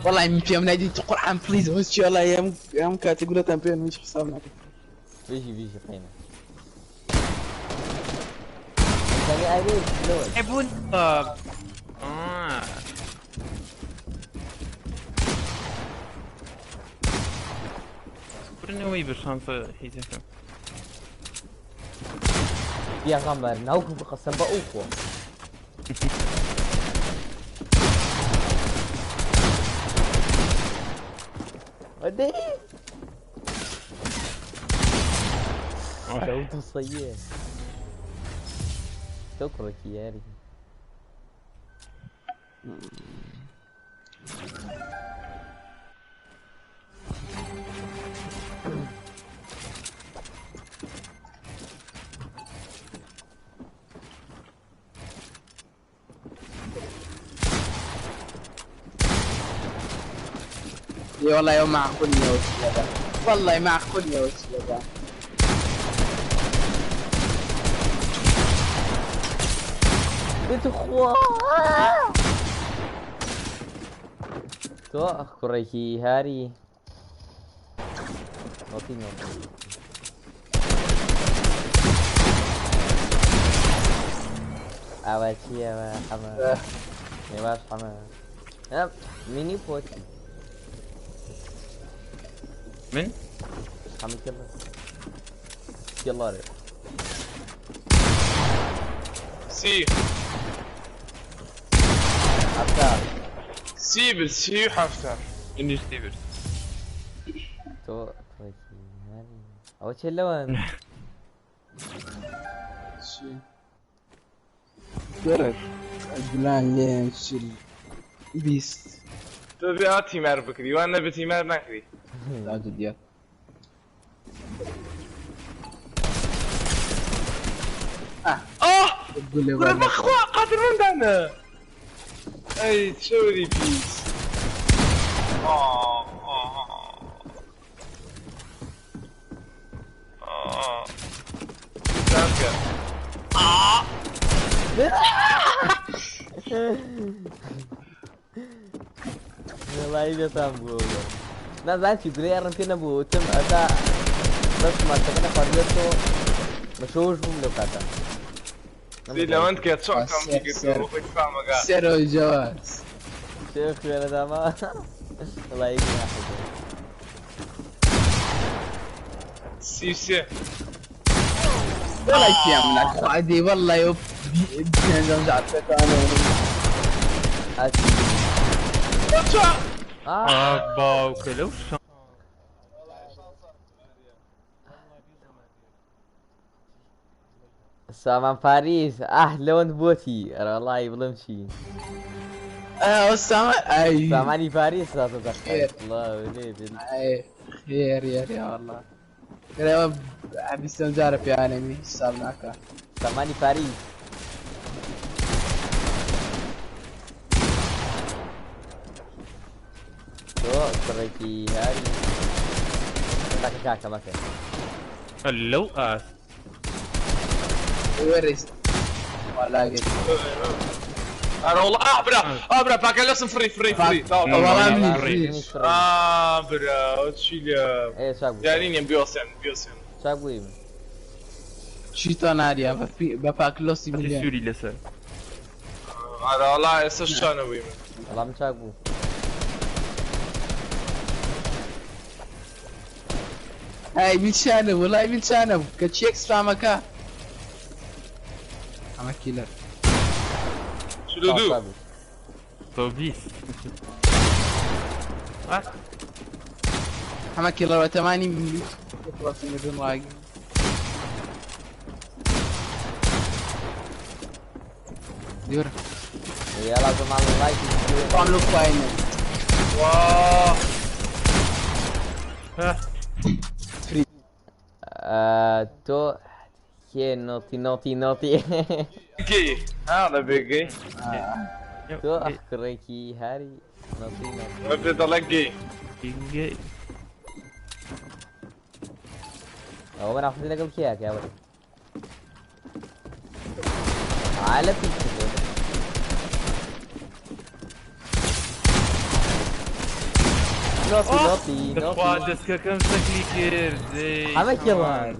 والله من پێم نادی تو قورعان please هۆز چی والله ئەم ئەم کاتی گولەتان پێ هیچ حساب ناکەم. بيجي بيجي قيمة ثاني أبي لون. يلعبون آه. برنەوەی بە شانسە هیچەکەم. يا غمر ناوكم قسم بأوكو. ودي لو تصيح تكرك يا ري. اي والله يوم معقول يا وش والله معقول يا وش بتخوا تو كريكي هاري نوتي نوتي أواتي أوا حما نيواش حما ميني بوتي من؟ حما يلا يلا ري سي حفتر سيبر سي حفتر إني ستيفر تو كريكي هاري أواتي اللون درك بلان لين شل بيست تبي تيمار بكري وانا بتيمار نكري. تعدد يا اه تقول لي كره بخوا قادر من انا اي تشوري بيس. اه اه اه اه والله إذا تام نازان چی گلەی ئەڕم پێ نەبوو وتم ئەتا بەس ماتەکە خواردێتەوە مەشۆش بووم لەو کاتە. سي لو انت كتشوف كم تيجي سير الجواز شيخ خوێنە داما والله يجي سي سي والله يا من عادي والله يوب انا باوکە لەو سامان باريس لون بوتي والله بڵم چی سامان اي سامانی باريس لا تدخل الله ولي اي خير يا يا والله عم يستنزارف يا عالمي صار معك سامانی باريس تو كريكي هاري كاكا ماكا لو اس وريس والله قد انا والله ابرا ابرا باكا فري فري فري والله من فري ابرا تشيل ايه شاك يعني بيوسن بيوسن شاك وين شيطان بفاكلوسي مليون سوري لسه انا والله اسا وين والله من شاك بو هاي بيتشانب والله بيتشانب كتشيك سلامك عم كيلر شو دو طوبيس حما كيلر 8 يخلص من راقي ديورا يلا زمان لايك عملوا فاينل واه فري تو كي نوتي نوتي نوتي كي هذا بيجي تو اخريكي هاري نوتي نوتي ما بتطلقي جي هو انا حفظت لك كياك يا ولد على فكرة. نۆتی نۆتی دەخوا نۆتی دەستکەکەم شەکلی کرد. حەمە کێڵان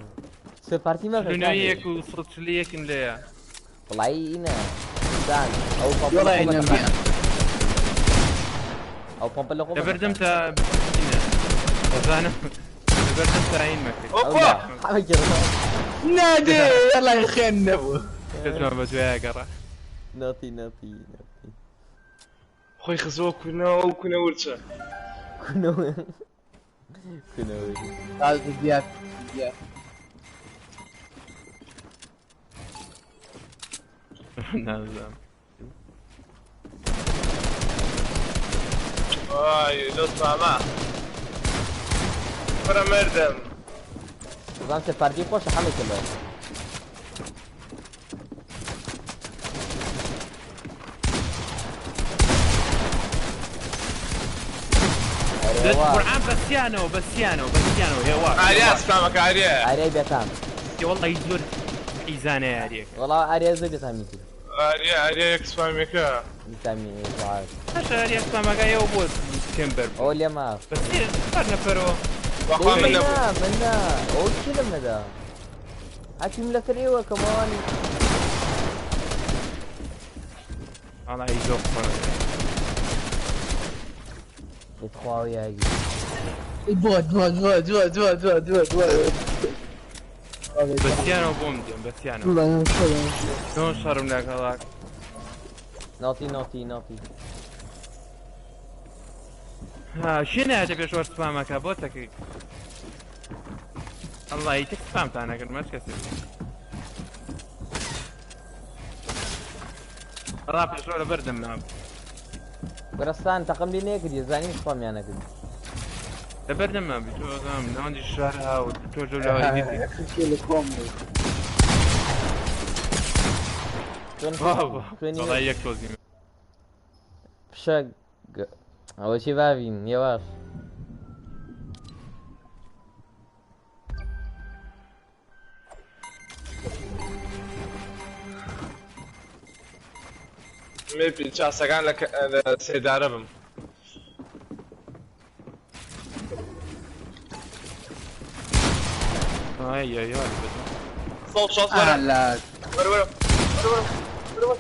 سێ پارتی مەکە 41 و 141 لێیە. وەڵی ئینە دان ئەو پەمپە والله لە خۆمە إنهم تەقاند. ئەو پەمپە لە خۆمە لەبەردەم تەقاند. تا ئینە. دەزانم لەبەردەم تا ئین مەکرد. ئەو ئۆپا لا حەمە کێڵان نادي يلا يخنبو کەسمان بە دوایە گەڕا. نۆتی نۆتی نۆتی خۆی خزۆ کونەوە ئەو کونە ورچە. کونەوە کونەوە هذا دياب دياب نازانم. وای لۆ سپامە. فرە مردم. بەڵام سێ پارتی خۆشە حەمە کێڵان. دەست قورعان بەسیانەوە بەسیانەوە بەسیانەوە هێوا. ئاریا سپامەکە ئاریا. ئاریای بێتام وەڵی زۆر حیزانە یاریەکە. وەڵا ئاریا زۆر بێتامی کرد ئاریا ئاریا یەک سپامەکە. بێتامی سعات باشە یاریە سپامەکە ئێوە بۆ کەمبەر بوو. ئەو لێما بەس چوار نەفەرەوە. بەخوا من نەبوو. نا من نا ئەو چی لەم نەدا هاتیم لەسەر ئێوە کەمەوانی وەڵی زۆر خۆش. بتخواو یاگی بود بود بود بود بود بود بود بود بەسیانەوە بۆم دێم بەسیانەوە. والله شو چۆن شەڕم لەگەڵا نۆتی نۆتی نۆتی ها شێ نایەتە پێشوەر سپامەکە بۆ تەکەی. ئەڵڵا تک سپامتان نەکرد مەچ کەسێک. ڕا پێشەوە لەبەردەم نابوو. گەرەستان تەقم لێ نەکردی زانیم سپامیان نەکرد لەبەردەم نابوو تۆ ئەزانم ناوەندی شار هاو تۆ زۆر لاوەی دیتی. چۆن بابا خوێنی وەڵی یەک تۆزی پیشە ئەوە چی باوین یەواش مێپی چاسەکان لە سێدارە بم. ئای ئای ئای 160 وەرە. لا وەرە وەرە. وەرە وەرە. وەرە وەرە.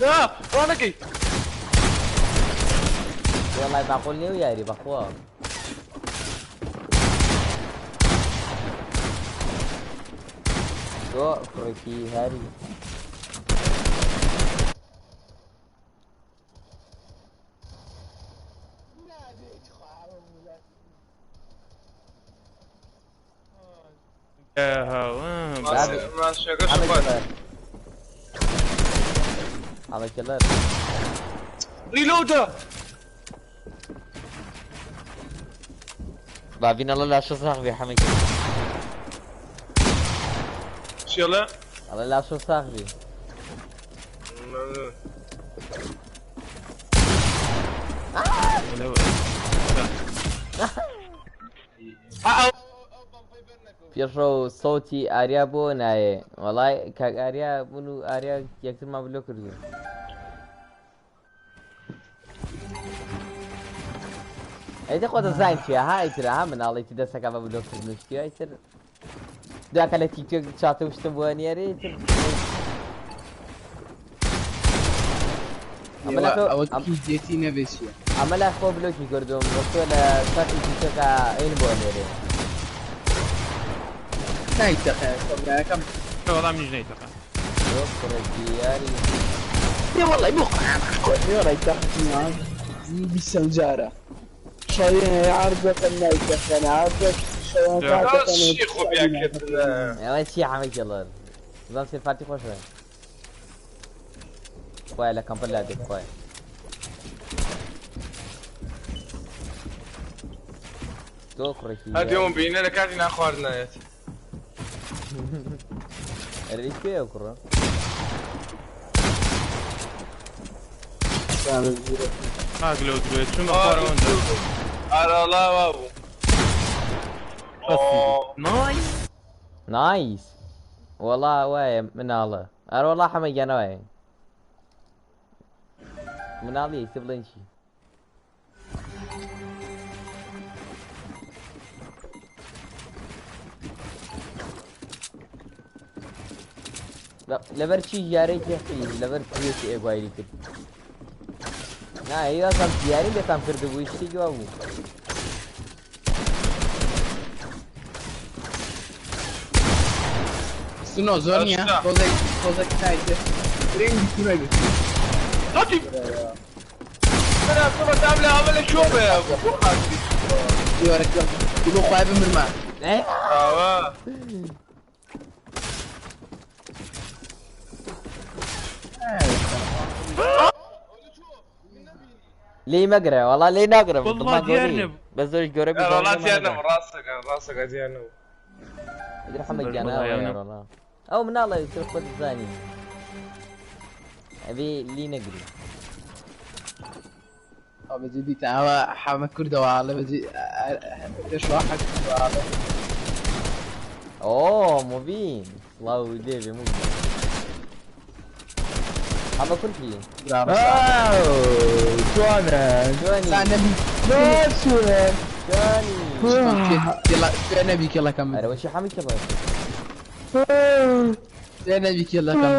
نا ڕانەکەی. وەڵای باقۆل نێو یاری بەخوا تۆ کوڕێکی هاری ماسەکە حەمە شەپات. کێڵەر حەمە کێڵەر ڕیلۆدە. بابین ئەڵە لاشە ساغ بێ حەمە کێڵەر چیڵە؟ ئەڵە لاشە ساغ بێ پێشەوە سەوتی ئاریا بۆ نایێ وەڵای کاک ئاریا بوون و ئاریا یەکترمان بلۆ کردو ئەی خۆ دەزانین چییە ها ئیتر ها مناڵێکی دەستەکە بە بلۆکردن و شتیە ئیتر داکە لە تیکتۆک چاتە و شتم بۆ نییەرێ ئیتر ئەمە لە خۆ- ئەوە کی جێتی نەبێ چییە ئەمە لە خۆ بلۆکی کردوم ڕۆشتۆ لە چاتی تیکتۆکە ئەین بۆ نێرێ نایتەقێ کەم وەڵام نیش نەیتەقا. تۆ کوڕێکی یاری يا والله بقعة والله يتقي بيسنجارة شوية عرضك النايتة أنا عرضك شوية چی خۆ بیاکردنە؟ ئەوە چی حەمە کێڵەر بزانم سێ پارتی خۆشە خۆیان لە کەمپەر لا دێت خۆیان تۆ کوڕێکی هەردێمە بینە لە کاتی ناخواردنایەت. ئەرێ کوێیە ئەو کوڕە خاک لەو دوێ چوومە خوارەوە ئارەڵا وا بوو. نایس نایس وەڵا وایە مناڵە ئەرە وەڵا حەمە گیانە وایە مناڵی تە بڵێن چی؟ لەبەر چی یارێکی لەبەر کوێتی ئێگوایری کرد. نا هیوازم دیاری لێتان کردبوو شتێکی وا بوو. سنۆ زۆر نییە تۆزێک تۆزێک نایتێ درێنگی تونەبێت. تۆتی من ئەسڵە دام لە ئەمە لە کوێ بێ بۆ خاتری دیوارەکە بۆ خوای بمرمە. ئاوا لێی مەگرە وەڵا لێی ناگرم. والله دڵمان دیار گەورەیە. نەبوو. بە زۆریش گەورە بی وەڵا دڵمان دیار نەبوو. نەبوو ڕاستەکە ڕاستەکە دیار نەبوو. رحمة والله جانا يا يا نب. والله او من الله يصير خذ الثاني ابي لي نقري. ئەو بەجدی ئەوە حەمە کوردەوە لە بەجی پێش واحد کوردەوە. اوه مبين الله ديفي مبين حما كل شيء. چۆنە؟ شوني نەبی چۆنە؟ شوني نەبی کێڵەکەم انا وشي حامي كذا. نەبی کێڵەکەم.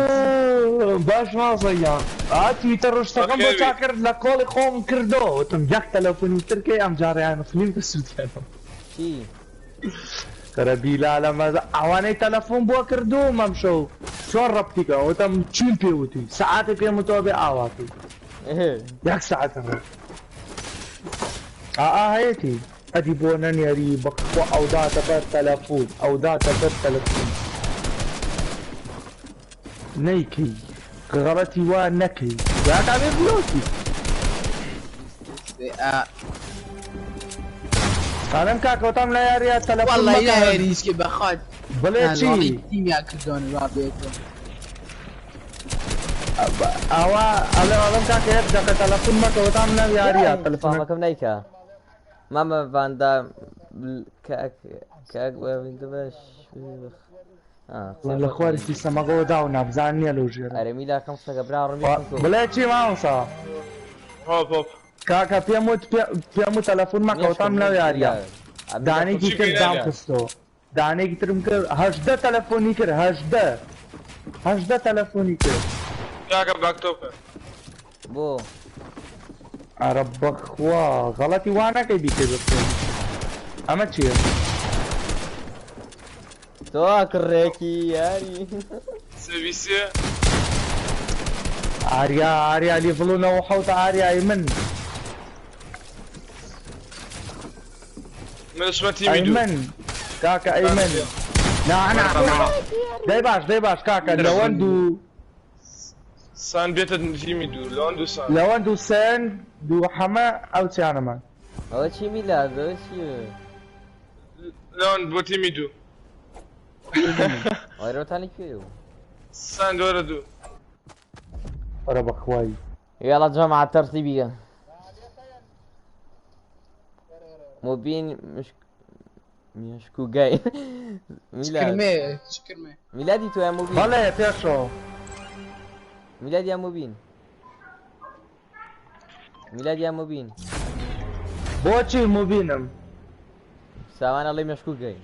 باش مازەیان ئا تویتەر ڕشتەکەم بۆ چاکرد لە کۆڵی خۆم کردەوە وتم یەک تەلەفۆنی ترکەی ئەم جارەیان فلیم بسووتێنم. شي کەرە بیلا لە مەزە ئەوانەی تەلەفۆن بۆ کردووم ئەم شەو چۆن ڕەبتیکە وتم چین پێوتی سەعاتێ پێم وتەوە بێ ئاواتی یەک سەعاتم ئا هەیەتی ئەدی بۆ نەنێری بەخوا ئەوداتە بەر تەلەفۆن ئەوداتە بەر تەلەفۆن نەیکەی غەڵەتی وا نەکەی یاکا بێ بلۆکی. ئەڵێم کاکەوتام لە یاریە تەلەفۆن والله مەکە. یاریشکە بەخوات بڵێ چی؟ تیمیان کردۆن وا بێتەوە. ئەوە ئەڵێ ئەڵێم کاکە یەک دەقە تەلەفۆن مەکەوتام لە یاریە تەلەفۆن. فاهمكم نايكا ماما فاندا كاك كاك باش اه لە خواری سیستەمەکەەوە داو نابزان نییە لەو ژێرە. ارمي لا خمسة قبل رمي بڵێ چی مامۆسا؟ هۆپ هۆپ. کاکە پێم وت پێم وت تەلەفۆن مەکەوتام لەو یاریە دانێکی چی تر دام پێ خستەوە دانێکی ترم کرد 18 تەلەفۆنی کرد 18 تەلەفۆنی کرد. کاکە باکتۆپە. بو ئەرە بەخوا غەڵەتی وا نەکەی بیکەی بە ئەمە چییە؟ تو كريكي ياري سێویسێ ئاریا ئاریا لیڤڵونەوە حەوت ئاریای من. من شمە تیمی دوو. ئەیمن کاکە ئەیمن نا نا دەی باش دەی باش کاکە لەوەند و سان بێتە تیمی دوو لەوەند و سان. لەوەند و سێن دوو حەمە ئەو چیانەمان. هو شي ميلاد هو شي لەوەند بۆ تیمی دوو. ويروتاني كيو. سان دۆرە دوو. ئەرە بەخوای. يلا جماعة الترتيبية مبين مش مشكو جاي ميلاد شکرمێ شکرمێ. ميلادي تو يا مبين. بەڵێ پێشەوە. ميلاد يا مبين ميلاد يا مبين. بۆچی مبینم؟ ساوان الله مشكو جاي.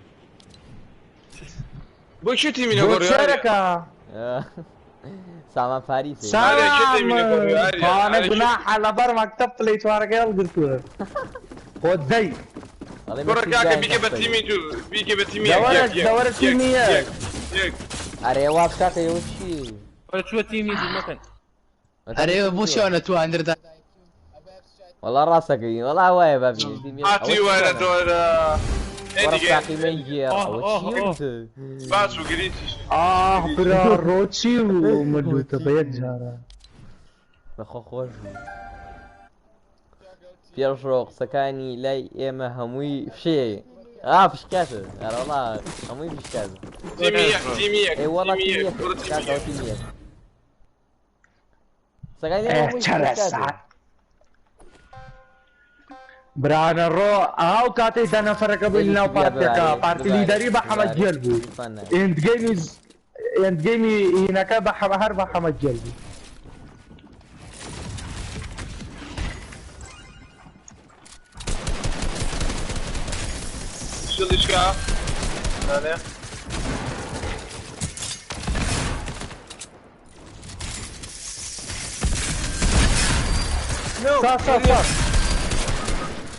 بۆ چی تیمی بۆ نەگۆڕی؟ چێرەکە؟ سامان فاريسي. ئاریا کێ تیمی نەگۆڕی؟ ئاریا، خانە ئاریا کێ- گوناحە لەبەر مەکتەب پلەی چوارەکەی هەڵگرتووە. خۆ دەی. الله کوڕە مشكو کاکە جاي بیکە بە تیمی دوو بیکە بە تیمی یەک دەوەرە یەک یەک دەوەرە یەک تیمی یەک. یەک یەک. اري واف كاكا يوشي. ولا شو تيمي دوو مەکەن. ئەرێ بۆ شوانە توانردا. والله راسك والله واي بابي. هاتی وەرە دۆرە ورا ساقي ميجير أوه، أوه، أوه. باش و گریتیش. ئاه برا ڕۆچی و مردووتە بە یەک جارە. بەخۆ خۆش بوو پێشڕۆ قسەکانی لای ئێمە هەمووی فشێ ئا فشکاتە ئەرەوەڵا هەمووی فشکاتە. تیمی یەک تیمی یەک ئێ وەڵا تیمی تیمی یەک یەک کوڕە تیمی کاکەوە یەک. تیمی یەک قسەکانی لای ئێ هەمووی چەرە فشکاتە. ساعت برانە ڕۆ ئاو کاتێک دە نەفەرەکە بووین لەناو پارتەکە پارتی لیدەری بە حەمە گێل بوو ئێندگەیمی ئێندگەیمی هینەکە بە حەمە هەر بە حەمە گێل بوو. شیڵیشکا نانێ صح صح صح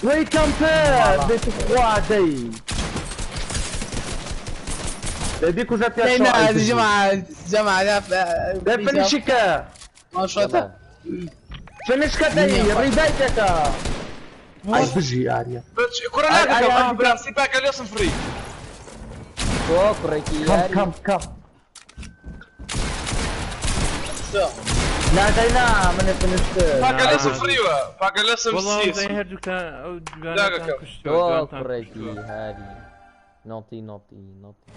وي كامبير بيت خوا دي دەبی کوژە پێش لا جماعة جماعة لا فنشكا ما شاء فنشكا دي ريبايتك اي بجي اريا كرة لا براسي باك اليوم فري تۆ کوڕێکی كم یاری كم كم لا دينا من فنشت باك اليوم فري باك اليوم والله سيس زي هەردووکتان ئەو لاگەکەم. دوانەتان کوشتووە تۆ دوانتان کوڕێکی کوشتووە. هاری نۆتی نۆتی نۆتی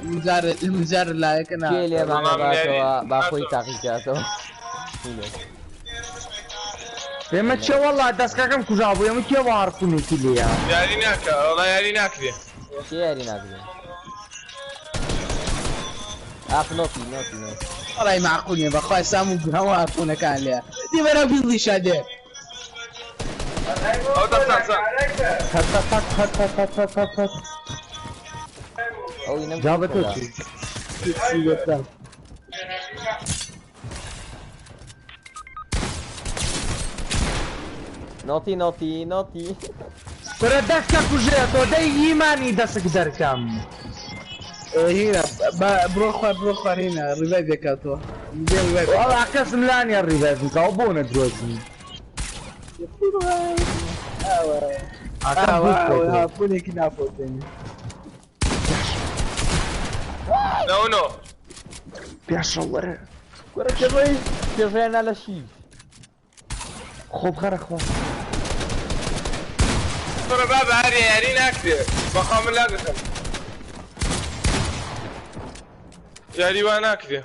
مجرد مجرد لايك کێ انا لێمانە وەڵام یاری. باتەوە با خۆی تاقیکاتەوە ئێمە چێ والله دەستکەکەم کوژا بوو ئێمە کێ وارخونێکی لێیە یاری ناکە والله یاری ناکرێ کێ یاری ناکرێ ئاخ نۆتی نۆتی نۆتی والله معقول يا بخوي سامو هوا كون كان ليه دي برا بيضي شادي ئەو دەستان سان هەت هەت هەت هەت هەت هەت هەت هەت ئەو ئینەم جا بە تۆ چی نۆتی نۆتی نۆتی کورە دەستکە کوژێتەوە دەی ئیمانی دەسک دەرکەم هنا بروح بروح هنا ريفايف يكاتو ريفايف والله کەسم لانیە ڕیبەزنکەوە بۆ نەدرۆزنی ها بونيك نافوتني نەو نۆ پێشە وەرە کوڕە کێ پێشیان لە شی خۆ بخەرە خوا کوڕە بابە هەر یاری ناکرێ بەخوا من لاگەکەم یاری وا ناکرێ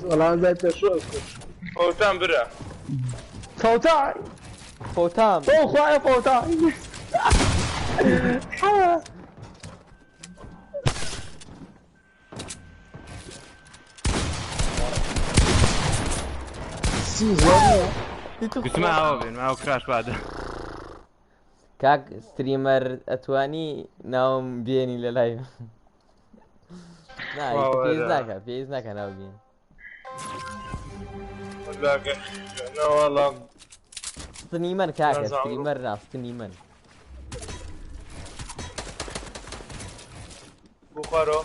والله زي تشوف فەوتان برا فەوتای فۆتام بۆ خوایە فەوتای گوتم ئاوە بێن ئاو کراش بادە کاک ستریمەر ئەتوانی ناوم بێنی لە لای نا پێویست ناکە پێویست ناکە ناو بێن لاگە نە والله ستریمەر کاکە نازانم. ستریمەر نا ستریمەر بخارۆ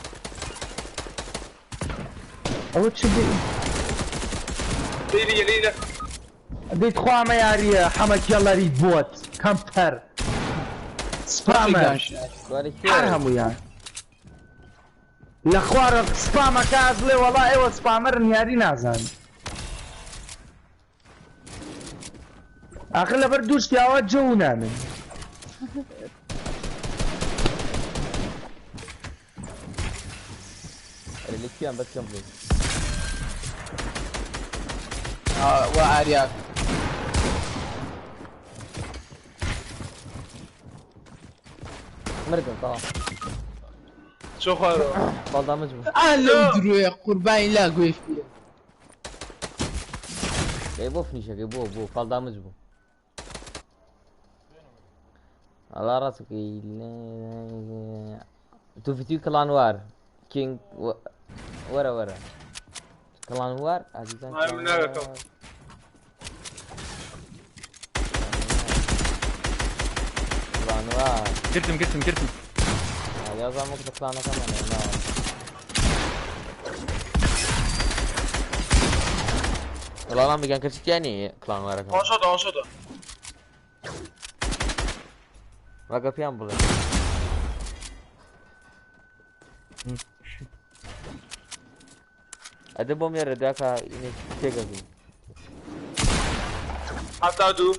ئەوە چ بێ لیرە لیرە دەیت خوامە یاریە حەمە کێڵەری بۆت کەمپەر سپامە کوڕە هەر هەمویان لە خوارە سپامەکە ئەزڵێ وەڵا ئێوە سپامەرن یاری نازان ئاخر لەبەر دوو شتیاوە جەو نامن لە کوێیان بەس پێم بڵێ وارياك مردم تەواو چۆ خوارەوە باڵدامەج بوو انا لو دروي قرباني لا قوي فيه ئەی بۆ فنیشەکەی بۆ بۆ پاڵدامەج بوو ئەڵا ڕاست بکەی تو فیتوی کڵانوار کینگ وەرە وەرە کڵانوار ئازیزان ئای، من ناگەکەم. کڵانوار گرتم گرتم گرتم یازان وەک لە کڵانەکەمان ناوە وەڵام بگەن کەچی تیا نییە کڵانوارەکەم ئەوشۆتە ئەوشۆتە وەگە پێیان بڵێ ئەدە بۆم لێرە داکە تێگەبی حتا دوو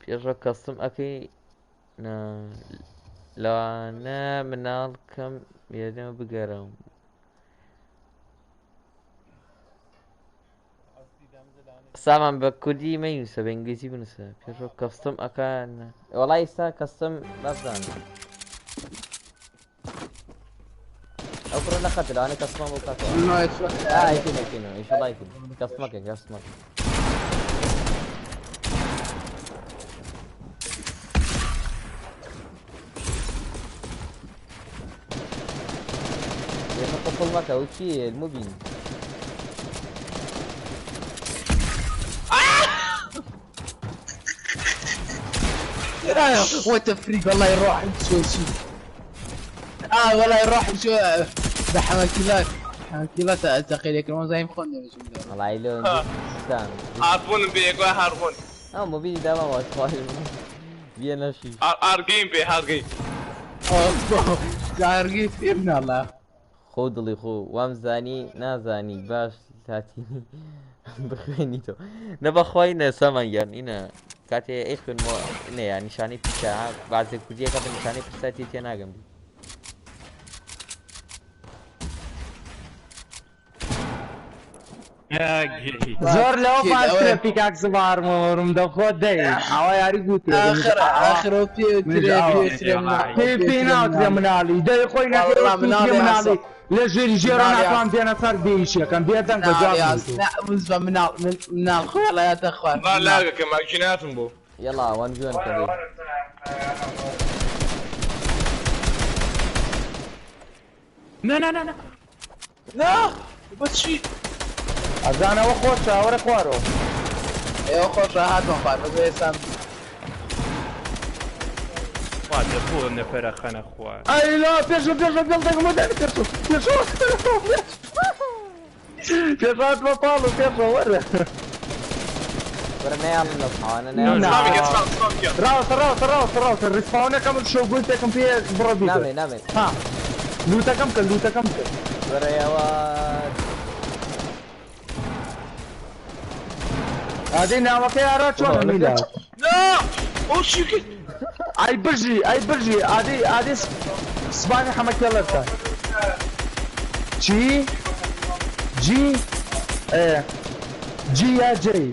پێشە کەستم ئەەکەی لەوانە مناڵ کەم یادەمە بگەرم سامان بە کوردی مەنووسە بە ئینگلیزی بنووسە پێشۆ کەستم ئەکان وەڵای ئێستا کەستم بازانم ئەو کوڕە لە خەتە لەوانەیە کەستمان بۆ بکاتەوە. ئا، ئەیکەین، ئەیکەینەوە، ئینشەڵڵا ئەیکەین. کەستمەکەین، کەستمەکەین. مەکە ئەو چییە مبین. وات فريق والله يروح شو شو والله يروح شو بحماكيلات حماكيلات تقيل لك زي مخون. والله لون هاربون بيك هاربون. مبینی داما واتخوای بێنەشی. ار جيم بي هار جيم. ارجيم ابن الله. خۆ دڵی خۆ وامزانی نازانی باش لاتینی بخوێنیتەوە. نە بەخوای نە سامان گیان ئینە کاتێ ئەی خوێنمەوە نە یا نیشانەی پیشە بازێک کوردیەکە بە نیشانەی پرساتی تێ ناگەم بی. زۆر لەوە باشترە پیکاک زبارمەوەرم دەخۆ دەی ئەوە یاری گوتێ. آخر آخر پێ ناوترێ مناڵی دەی خۆی ناوترێ مناڵی لە ژێری ژێرە ناتوان بێنە سەر بێیشەکەم بێدەنگ بە جواب. مناڵ مناڵ خۆی لا تەخوار. لاگەکە ماکیناتم بوو. يلا وان في وان كذا. نا نا نا نا نا بس شي ئەزانەوە خۆشە وەرە خوارەوە. ئێوە خۆشە هاتم خوار بەس ئێستا خوا دەبوو نەفەرە خەنە خوار. ئەی لا پێشە پێشە دڵدەکەم بۆ دەنگ پێشە پێشە پێش هاتمە پاڵ و پێشە وەرە. وەرە نەیاڵم لە سپاوانە نەیاڵم. ڕاوەتە ڕاوەتە ڕاوەتە ڕاوەتە ڕیسپاونەکەم شەو گولتێکم پێ بڕۆ بیکە. نامێ نامێ. ها لوتەکەم کرد لوتەکەم کرد. وەرە یاوە. ئادەی ناوەکەی ئارا چۆنە میلاد؟ نا ئەو چی کرد؟ ئەی بژی ئەی بژی ئادەی ئادەی سبانی حەمە کێڵەرتە. چی؟ جی؟ جی یا جەی؟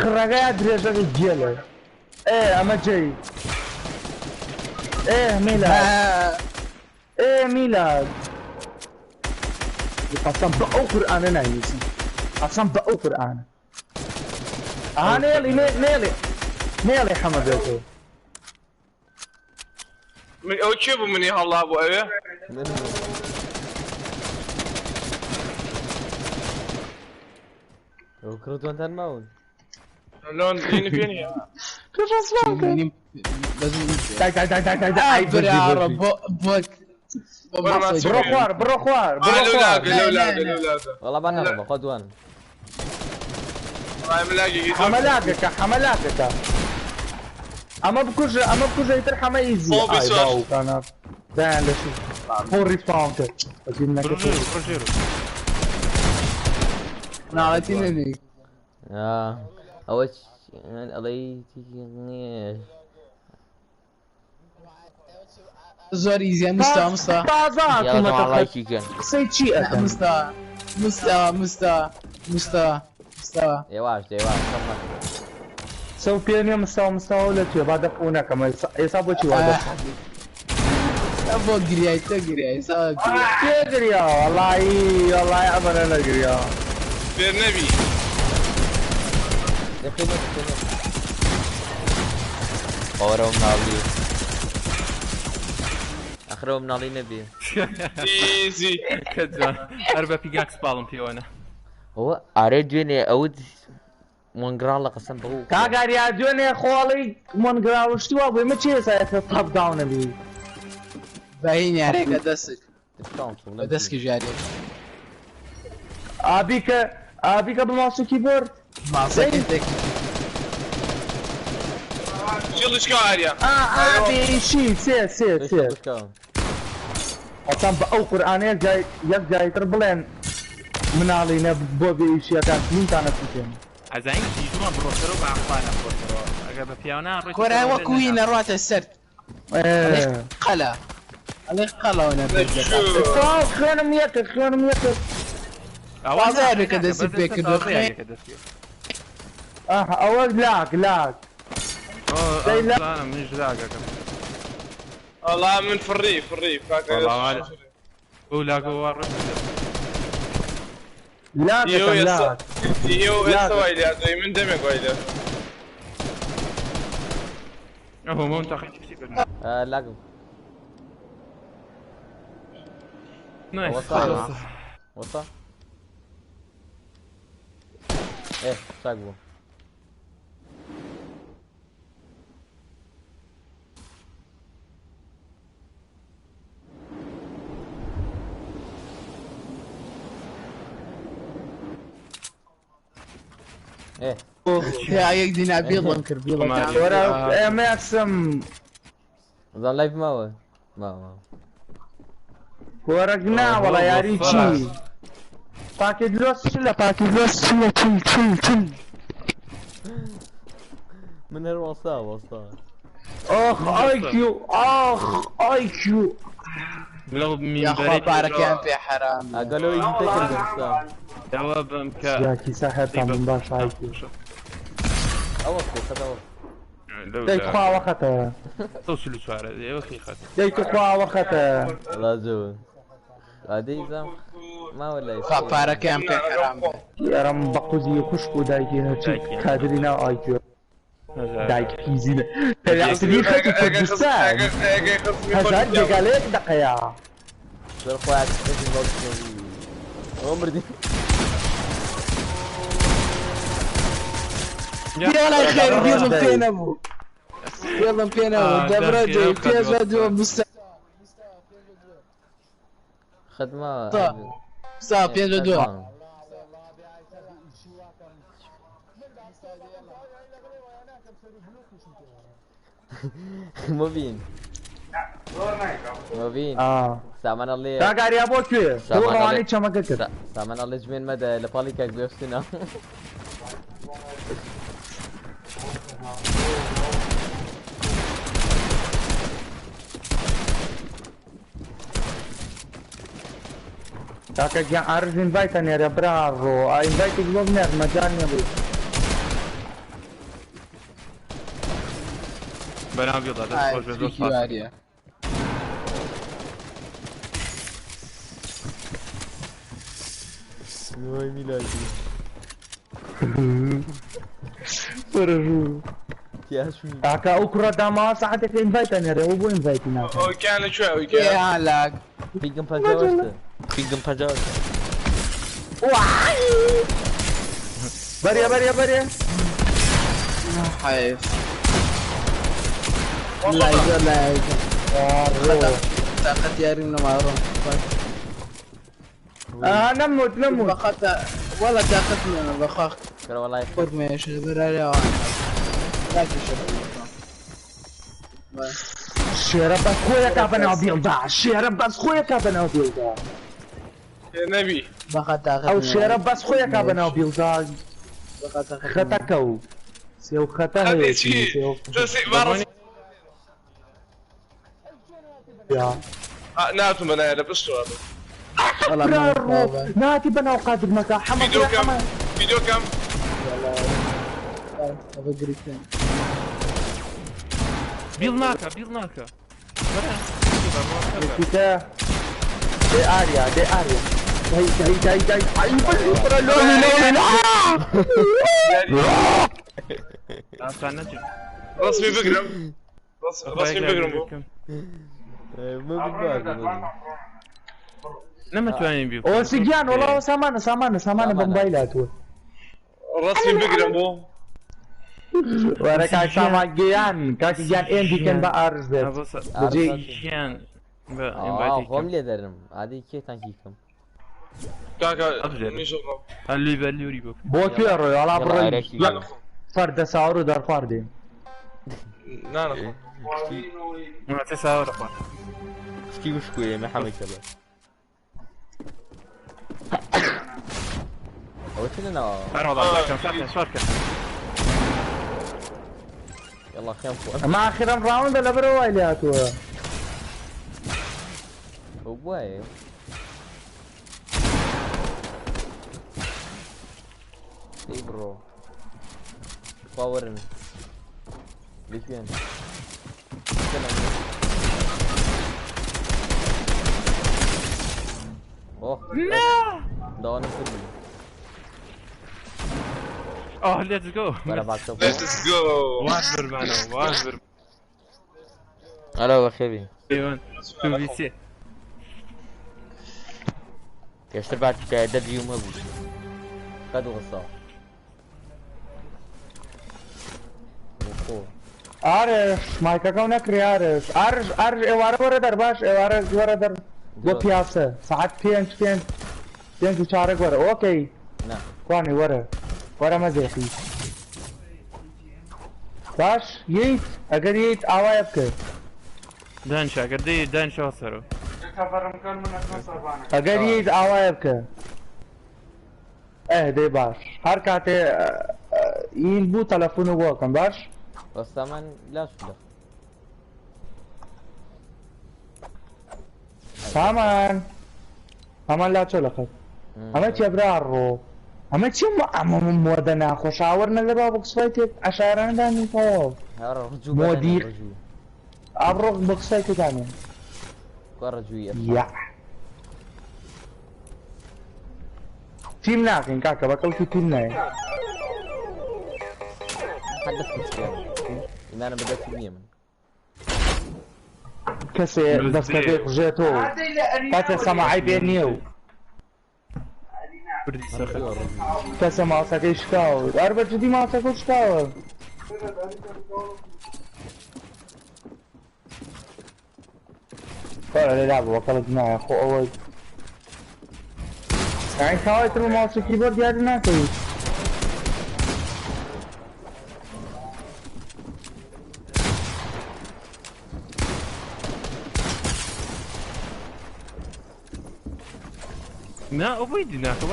خڕەکە یا درێژەکە گێلە. ئەمە جەی. میلاد. میلاد. قەسەم بە ئەو قورئانە ناینووسم. قەسەم بە ئەو قورئانە. ئەها نێڵی نێڵی نێڵی حەمە بێتەوە. من ئەو کێ بوو منی هەڵا بوو ئەوێ؟ ئەو کڕدوانتان ماون. لۆن دینی پێ نییە. دای دای دای دای دای ئای بژی بژی. بڕۆ خوار بڕۆ خوار بڕۆ خوار. لەو لاگە لەو لاگە. وەڵا با نەڕۆم خۆ دوان. حەمە لاگەکە حەمە لاگەکە. ئەمە بکوژە ئەمە بکوژە ئیتر حەمە ئیزی. ئای باوکانە دایان لەشی خۆ ڕیسپاون کرد. بڕۆ ژێرۆ. ناڵەتی نەبی. ئەوە ئەڵێی زۆر ئیزیە مستەوا مستەوا. تازە هاتوومەتە قسەی چی ئەکەن؟ مستەوا مستەوا مستەوا مستەوا مستەوا. ئێواش ئێواش سەو پێ نییە مستەوا مستەوا لە کوێ با دەقو نەکەم ئێستا بۆچی وا دەکەم؟ بۆ گریای تۆ گریای ئێستا گریای. کێ گریا؟ وەڵایی وەڵایی ئەمەنە نەگریا. فێر نەبی. ئەوەرە مناڵی. ئەخرەوە مناڵی نەبی. ئیزی. کە جوان هەر بە پیگاکس پاڵم پێوەنە. ئەوە ئارێ دوێنێ ئەوت مۆنگراڵ لە قەسەم بەو. کاک ئاریا دوێنێ خۆڵی مۆنگراڵ شتی وا بوو ئێمە چی ئێستا تاپ داونە بی؟ بەهین یارێکە دەستک. بە دەستکی ژارێک. ئابیکە ئابیکە بە ماوس و کیبۆرد؟ ماسەکەی تێک. چڵشکا ئاریا. ئابی شی سێ سێ سێ. قەسەم بە ئەو قورئانە یەک جای تر بڵێن مناڵی نە بۆ بێئیشیەکان منتانە سوتێن. ئەزانین جوان بڕۆسەرەوە بە عەقڵانە بڕۆسەرەوە ئەگەر بە پیاونا ڕۆیتە کۆرای وەکووی نەڕاتە سەر. قەلە ئەڵێ قەڵەوە نەبێت. خوێنم یەکە خوێنم یەکە. تازە دەستی پێ کردووە. ئەوە لاگ لاگ. منیش لاگەکەم. والله من فري فري والله ئەو لاگەوە ڕۆیتە. لاگەکەم لاگ. ئێوە ئێستا وای لێ من دەمێک وای لێ. ئەوە مۆم تاقی چی کردن. لاگم. نایس. وەستا وەستا ئێ چاک بوو. ئێ يا یەک دینا بیڵم کرد بیڵم. وەرە ئێمە یەکسم. زان لایڤ ماوە ماوە ماوە. وەرە نا وەڵا یاری چی؟ پاکێت لۆس چلە پاکێت لۆس چلە چل چل چل. من هەر وەستا وەستا. ئاخ ئای کیو ئاخ ئای کیو. لەگەڵ یاخوا مینبەرێکی پارەکەیان پێ حەرام. ئاگەلەوەی تەکردم سا. داوا بم کە یاکی ساحێتان من باش ئای کیو. ئەوە خۆ خەتەوە. دەی خوا وەخەتە. 144 ئێوە خی خەت. دەی تو خوا وەخەتە. وەڵا زۆر. ئادەی زام ماوە لای. خوا پارەکەیان پێ حەرام بێ. یارم بە قوزی خوشک و دایکی هەرچی کادری ناو ئای کیو. دایک پیزینە. یاسری خەتی کوردستان. هەزار جێگالەیەک دەقەیە. زۆر خۆیان دەژین بەو ئەوە مردی. یاڵای خێر بیڵم پێ نەبوو. بیڵم پێ نەبوو. دەبرە دوێ پێش بە دووە مستە خەت ماوە. سا پێنج بە دووە. مبین مبین. ئا. سامان ئەڵێ کاگاریا بۆ کوێ؟ تۆ سامان ڕەوانەی ئەڵێ چەمەکە کرد. سامان ئەڵێ جمێن مەدە لە پاڵی کاک بێشتنە. کاکە گیان ئارز ئینڤایتە نێرە براڕۆ. ئینڤایتێک بۆ بنێر مەجال نییە بوو. بەناو بیڵدا دەست خۆش بێ زۆر فریکی سپاس. واریە. وای میلادی. وەرە ژوور. تیاشوی. کاکە ئەو کوڕە داماوە سەعاتێکە ئینڤایتە نێرە ئەو بۆ ئینڤایتی ناکە. ئەو کیان لە کوێ ئەو کیان؟ يا لاك پینگم پەنجاوەشتە. پینگم پەنجاوەشتە. وای! بەریە بەریە بەریە. حيف لا يزول لا يزول. طاقة ياري من معروف. ئا نەموت نەموت. بخات والله طاقتنا بخاخ. کەرە وەڵای خذ ما يشغل عليه لا تشغل. شێرە بەس خۆیەکا بەناو بیڵدا. شێرە بەس خۆیەکا بەناو بیڵدا. نەبی. بخات طاقتنا. ئەو شێرە بەس خۆیەکا بەناو بیڵدا. بخات طاقتنا. خەتەکە و سێ و خەتە خەتی هەیە چی؟ سێ و تۆ سێ باڕ یا. ناتوم بەنایە لە پشتەوە. والله ما براڕۆ ناتی بەناو قادرمەکە حەمە ڤیدیۆ کەم حەمە. ڤیدیۆ کەم. بقريتين. بیڵ ناکە بیڵ ناکە. یەکیتە دێ ئاریا دێ ئاریا. دای دای دای دای ئای بەس لۆ لۆ لۆ. ئاسان نەچێت. ڕسمی بگرم. ڕسمی بگرم بۆ. مبین باش. نەمەتوانین بی. ئەوە سیگیان وەڵا ئەوە سامانە سامانە سامانە بە مۆبایل هاتووە. ڕسمی بگرم بۆ. وەرە کاک سامان گیان کاکی گیان ئێن دیکەن بە ئارز بێت. بەجێ گیان بە ئا ئینڤایتی خۆم لێ دەرم. ئادەی کێ تانکی کەم. کاکە ئەبژێر. نیشە بڕۆ. هەلوی بە لوری بۆ. بۆ کوێ ڕۆی وەڵا یەڵا بڕۆی ئارەکی. یەک فەردە ساور و دەرخوارد دێن. نانەخۆ. ماتە ساوەرە خوارد. شتی وشکوێ مە حەمەی کەبە. ئەوە چ لەناوە؟ هەر وەڵا سوارکەم سوارکەم سوارکەم. یەڵا خێم خۆ. ئەمە ئاخرم ڕاوندە لەبەرەوە وای لێ هاتووە. ئەو بوایە. دەی بڕۆ. خوا وەرن. لەکوێن؟ ئۆه. داوانم کردی. Oh, let's go. بەرە باکسە. Let's go. واز برمانەوە واز بر. ئەلۆ بەخێبی. ئێوان تو بی سێ. پێشتر باتی تایە دە ڤیوم هەبوو قەد وەساوە خۆ ئارش مایکەکەم نەکری ئارش ئارش ئارش ئێوارە وەرە دەر باش ئێوارە وەرە دەر بۆ پیاسە سەعات پێنج پێنج پێنج و چارەک وەرە okay نا کوانی وەرە وەرە مەزێخی باش یەیت ئەگەر یەیت ئاوایە بکە دانیشە ئەگەر دێی دانیشەوە سەرەوە. ئەگەر یەیت ئاوایە بکە ئه دەی باش هەر کاتێ ئین بوو تەلەفۆن و بۆکەم باش وەستامان لاش لە سامان سامان لا چۆ لەخەت ئەمە چیە برا ڕۆ ئەمە چی ئەمە مۆدە ناخۆشاوەر نە لە با بۆکسفایتێک عەشایرانە دانین تەواو هەڕ ڕجوو مۆدی ڕجوو ئەڕۆ بۆکسفایتێ دانێن کوا ڕجووی یا تیم ناکەین کاکە بە کەڵکی تیم نایە حد دەست ئیمانم بەدەستی نییە من کەسێ دەستەکەی قژێتەوە کاتێ سەماعی پێ نییە و بردی سەخت کەسە ماوسەکەی شکاوە ئەر بە جدی ماوسەکە شکاوە وەرە لێ لابەوە کەڵک نایە خۆ ئەوە یعنی تاوای تر بە ماوس و کیبۆرد یاری ناکەیت. نا ئەو بۆی ناکە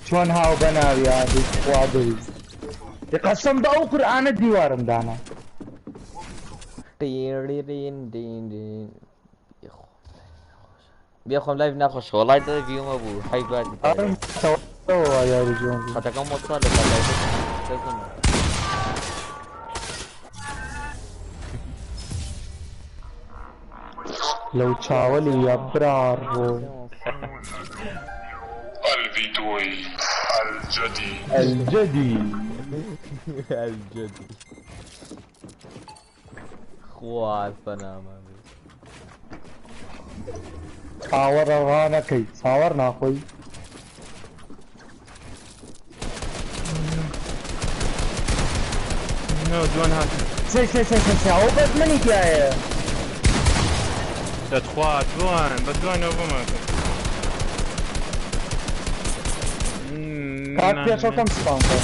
چۆن هاو بەناوی یادی خوا بی قەسەم بە ئەو قورئانە دیوارم دانا. دین دین دین بێخۆم live ناخۆشە وەڵای دە view م هەبوو حەی باتی ئەم تەواوە یاری جوان بوو. خەتەکەم وەستا لە کەس نەما. لەو چاوەلی یا برا ڕۆ الفيديو الجديد الجدي الجدي خوا سەنامان چاوەڕە ڕانەکەی چاوەڕ ناخۆی. نا دوان هات سێ سێ سێ سێ سێ ئەو بەس منی تایە. دەتخوا دوان بە دوانەوە بۆماکە کاک پێشەکەم سپام کە.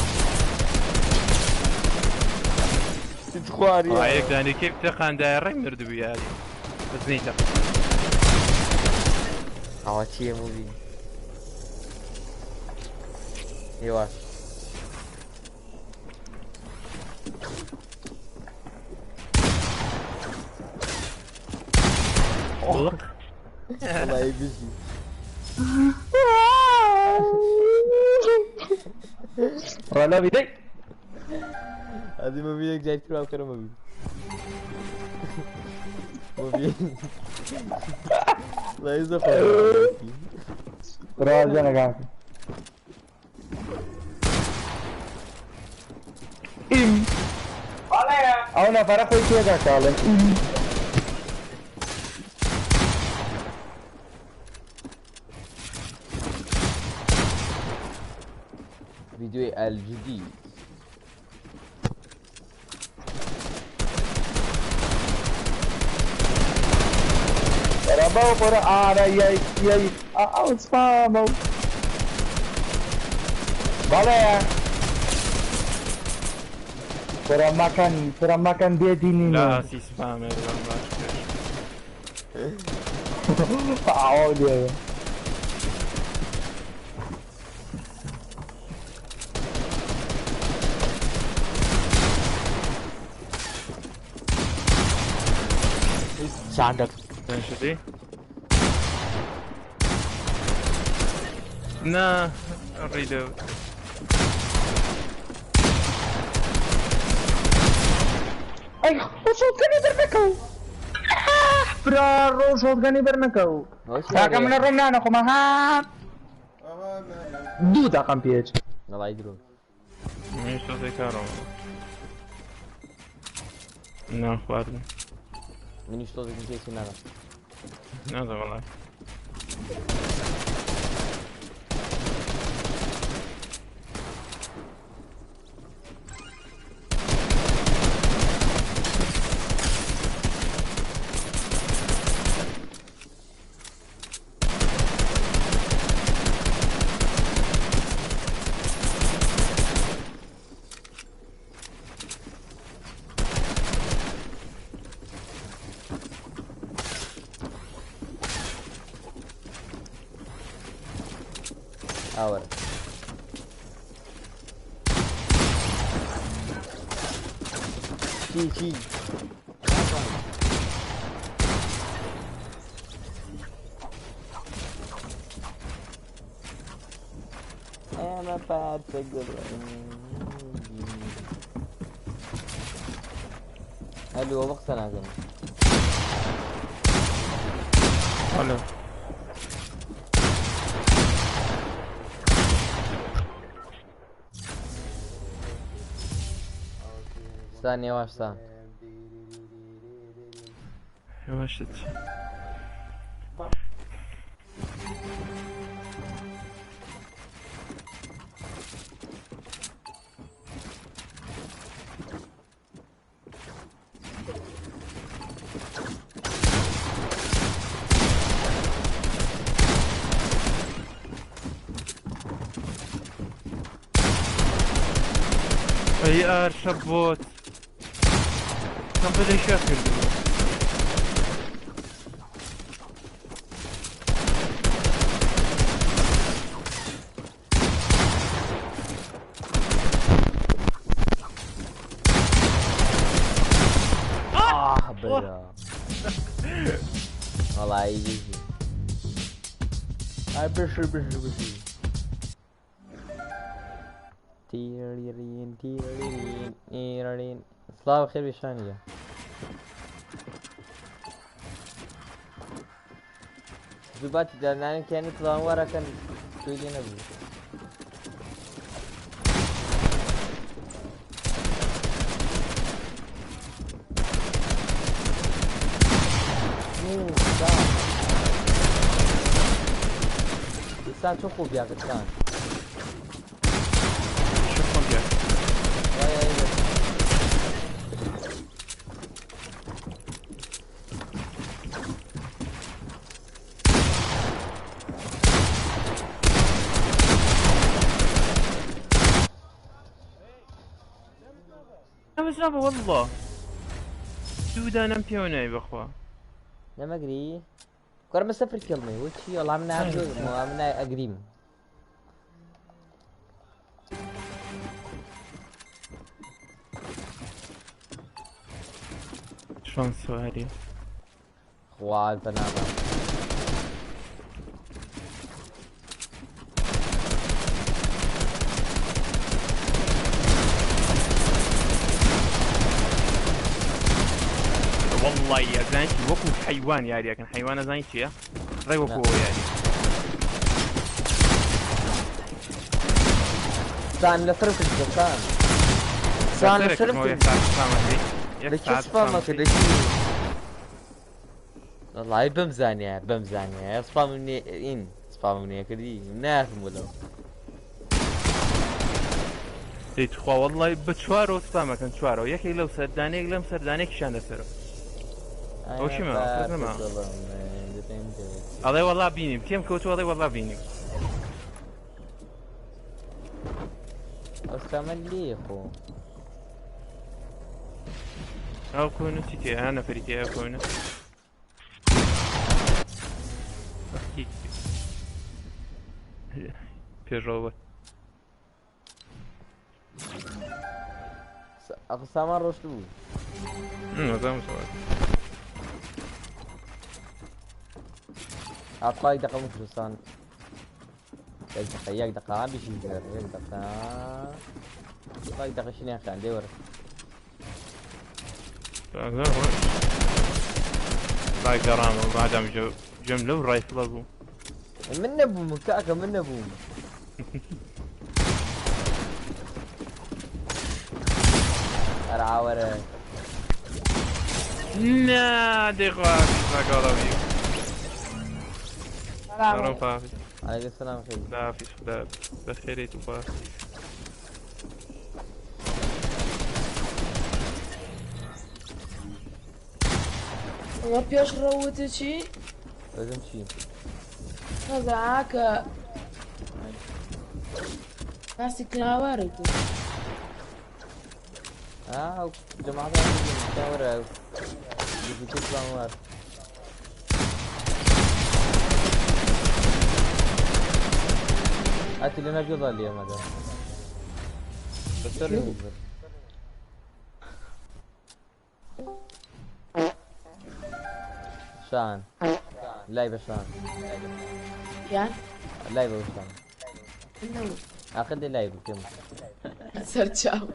خواری یەک دانێکی بتەقاندایە ڕێک مردبوو یاری بەس نەیتەق. ئەوە چییە مووی هێواش وەڵی بژی ڕەلەبی دەی ئەدی مۆبیلێک جای تر بکەرە مۆبیل مۆبیل وەڵی زۆر خۆش. ڕازیانە کاکە. ئیم ئەو نەفەرە خۆی تێدا کاڵێن ئیم. ڤیدیۆی الجدید ڕەبە و قورە ئارە یەی یەی ئەو سپامە و بەڵێ قورە مەکەن قورە مەکەن بێدینین لا سی سپامێ لەم باش پێش. ئاو لێوە. عندك دانیشە نا reload. ئەی خۆ shotgun ی بەرنەکەو برا ڕۆ shotgun ی بەرنەکەو کاکە منە ڕۆم نانەخۆمە ها دوو دەقەم پێچ. وەڵی درۆ منیش تۆزێ کارەوە نان خواردن. منیش تۆزێکم پێچی نانە. نازانم وەڵا. ئاوەرە. چی چی؟ ئێمە پارچە گوڵین. ئەلو ئەوە قسە ناکەن. ئەلو. سان یاواش سان. یاواشت. ئەی ئار شەبۆت کەمپە لە شوێ کردبوو. آه برا وەڵی بژی. ئای بژی بژی بژی. تیریرین تیریرین تیریرین. سڵاو خێر بێشانیە. زوو باتی دانانن کیانی تڵاوان وارەکەن توی لێ نەبوو. ئینسان چۆن خۆ بیاکردان؟ چۆن خۆم بیا؟ بەس نابە والله دوو دانەم پێوە نای بەخوا. نەمەگری کۆرمە سەفر کێڵمێ وچی وەڵام ناگرم نای ئەگریم. چۆن سواری؟ خوال بەنامە. والله ئەزانی چی وەکو حەیوان یاریەکەن حەیوان ئەزانی چییە؟ ڕێ وەکو ئەوە یاری. سان لەسەر کرد سان. سان لەسەر کرد. لە کێ سپامە کرد؟ لە کێ؟ وەڵی بمزانیە بمزانیە سپامم نییە ئین سپامم نییە کردی ناخم بۆ. دەی تخوا وەڵڵای بە چوارەوە سپامەکەن چوارەوە یەکێک لەو سەردانەیەک لەم سەردانێکیشان لەسەرەوە. ئەو چی ماوە؟ کەس نەماوە. ئەڵێ وەڵا بینیم تێم کەوتووە ئەڵێ وەڵا بینیم. ئەو سامە لێ خۆ. ئەو کۆنە چی تێ ها نەفەری تێ ئەو کۆنە. پێشەوە بە. ئەخ سامان ڕۆشت بوو. نازانم سەوات. ئاخوا یەک دەقە کوردستان. یەک دەقە یەک دەقە بیشی یەک دەقە. یەک دەقە شینیان خیان دێ وەرە. با گەڕامەوە مادام جەم لەو ڕایفڵە بوو. من نەبووم کاکە من نەبووم. ئەرعاوەرە. نا دەیخوا باگەڕاوی. سلام خواحافظ. علیکم السلام خیلی. خداحافظ خدا بەخێرێت و باش. ئەوە پێش ڕەوتە چی؟ وزم چی؟ نەزا کە باسی کلاوارە کرد. آه جماعة كاميرا يجي تطلع هاتي لنا جزء لي يا مدام بس شان لايبة شان یان لايبة شان نەوت اخذ لي لايبة كم سەرچاو.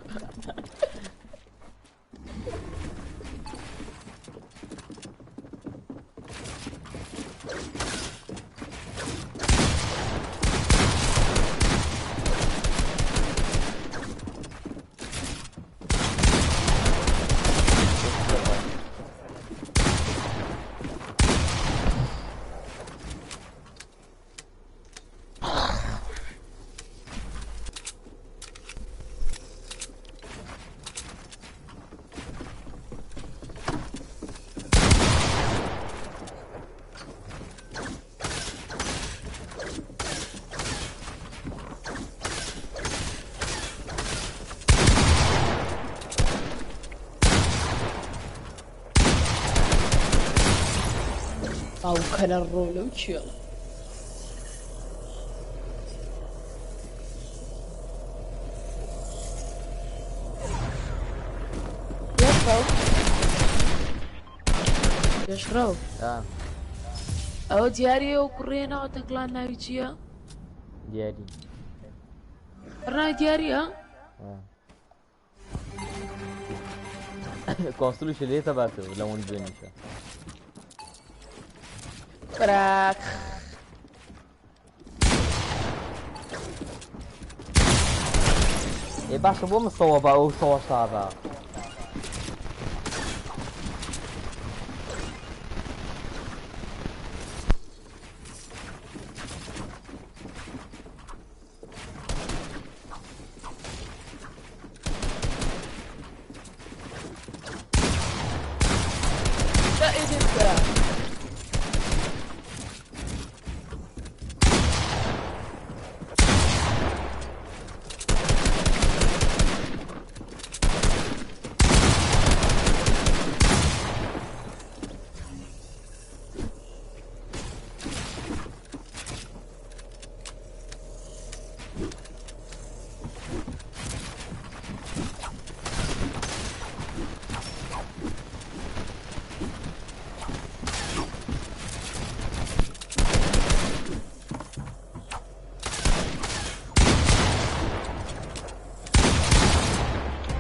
باوکەنە ڕۆ لەو کێڵە. پێشڕەو پێشڕەو اه ئەوە دیاریە و کوڕێ ناوە تەکلان ناوی چییە؟ دیاری هەر ناوی دیاریە؟ اه كونسولش اللي تبعته لو ندونيشه براک ايه باشا بۆ مسەوە بە ئەو سەوە شابە لا ئێدێ بکە.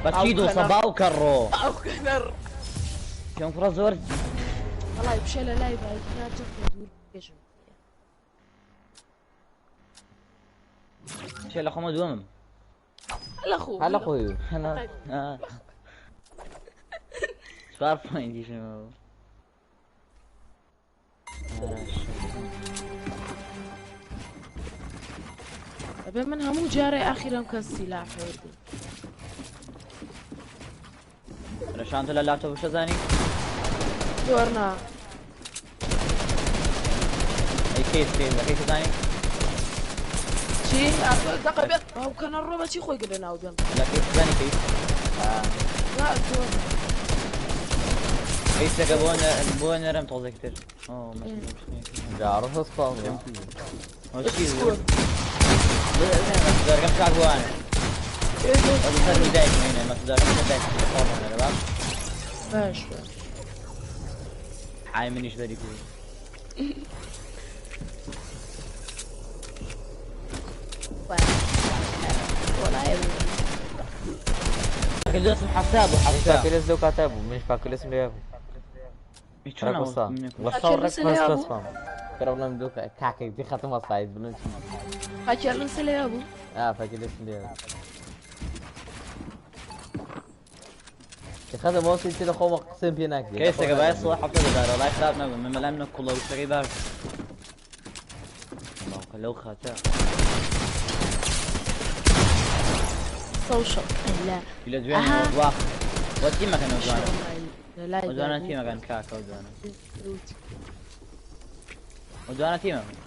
بەچی دۆسە باوکە ڕۆ باوکەنە ڕۆ. پێم کوڕە زۆر وەڵای بشە لە لای باوکی ناچەق دوور پێشم. چێ لە خۆمە دووەمم. هەلە خۆ. هەلە خۆی. آه. چوار پوینتیشم ئەبێ من هەموو جارێ ئاخیرم کەس سیلاح وەرگرت. رەشان تۆ لە لاپتۆپ شەزانی؟ زۆر نا. ئەی کەیس کەیس لە کەیس زانی؟ چی؟ دەقە بێ باوکەنە ڕۆ بە چی خۆی گرە ناو دەم؟ لە کەیس زانی کەیس؟ نا زۆر نا. کەیسەکە بۆ نەرم تۆزێکتر. ئۆ جاڕۆ سپاڵ. چی دەرگەم چاک بوانە. ئەو سەر دایک مێنە مەسدارم دایک خۆڵانە لە باش. باش باش. حای منیش بەری کوی. وەڵای دەستم حەفتا بوو حەفتا. فاكر لو كاتبه مش فاكر اسم ليه چۆن وصل فاكر رك اسم ليه بس أبو؟ فهم كربنا دوك كاكي دي ختم الصعيد بلون فاكر لسه ليه أبو؟ اه فاكر اسم ليه خذ موسي تلو خو قسم بيناك کەیسەکە باە سڵ حەفتا دەدارە وەڵای خراپ نەبوو من مەلام نە کوڵە وشەکەی باش. لەو خەتە. سوشل لا. لە دوێنێ ئەها. واخ. وە تیمەکەن ئەو جوانە. لا. ئەو جوانە تیمەکەن کاکە ئەو جوانە. ئەو جوانە تیمەکەن.